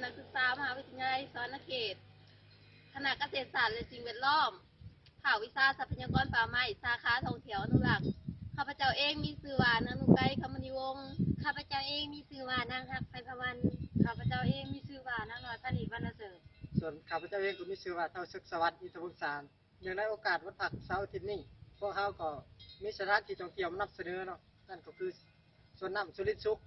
ນັກສຶກສາມະຫາວິທະຍາໄລສະຫວັນນະເຂດ ຄະນະກະເສດສາດ ແລະ ສິ່ງແວດລ້ອມ ພາກວິຊາຊັບພະຍາກອນປ່າໄມ້ ສາຂາທ່ອງທ່ຽວອະນຸລັກ. ຂ້າພະເຈົ້າເອງມີຊື່ວ່າ ນາງນຸໄກ ຄຳມະນີວົງ. ຂ້າພະເຈົ້າເອງມີຊື່ວ່າ ນາງຮັກ ໄພພະວັນ. ຂ້າພະເຈົ້າເອງມີຊື່ວ່າ ນາງນ້ອຍ ພານີ ວັນນະເສີດ. ສ່ວນຂ້າພະເຈົ້າເອງກໍມີຊື່ວ່າ ທ້າວເສິກສະຫວັດ ອິນທະວົງສານ. ເນື່ອງໃນໂອກາດວັນພັກເສົາອາທິດນີ້ ພວກເຮົາກໍມີສະຖານທີ່ທ່ອງທ່ຽວມານຳສະເໜີເນາະ, ນັ້ນກໍຄືສວນນ້ຳສຸລິນສຸກ.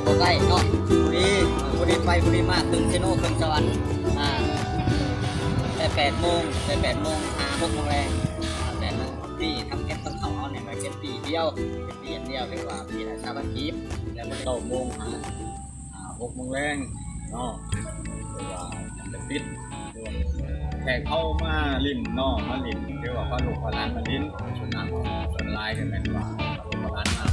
ບໍ່ໄດ້ເນາະ ຜູ້ນີ້ ຜູ້ນີ້ໄປ ຜູ້ນີ້ມາ ເຄິ່ງເຊໂນ ເຄິ່ງສະຫວັນ ອ່າ ແຕ່ແປດໂມງ ແຕ່ແປດໂມງຫາຫົກໂມງແລງ ແປດໂມງ. ປີທຳເກັບຕ້ອງເຂົ້າເຮົານີ້ ມາເກັບປີດຽວ ເກັບປີດຽວ ຫຼືວ່າປີລະຊາວພັນກີບ ແລ້ວກໍເກົ້າໂມງຫາ ອ່າ ຫົກໂມງແລງເນາະ ຫຼືວ່າຈຳໄດ້ປິດ. ແຂກເຂົາມາຫຼິ້ນເນາະ ມາຫຼິ້ນ ຫຼືວ່າພາລູກພາຫຼານມາຫຼິ້ນ ສ່ວນນາງ ສ່ວນຫຼາຍກໍແມ່ນວ່າພາລູກພາຫຼານມາ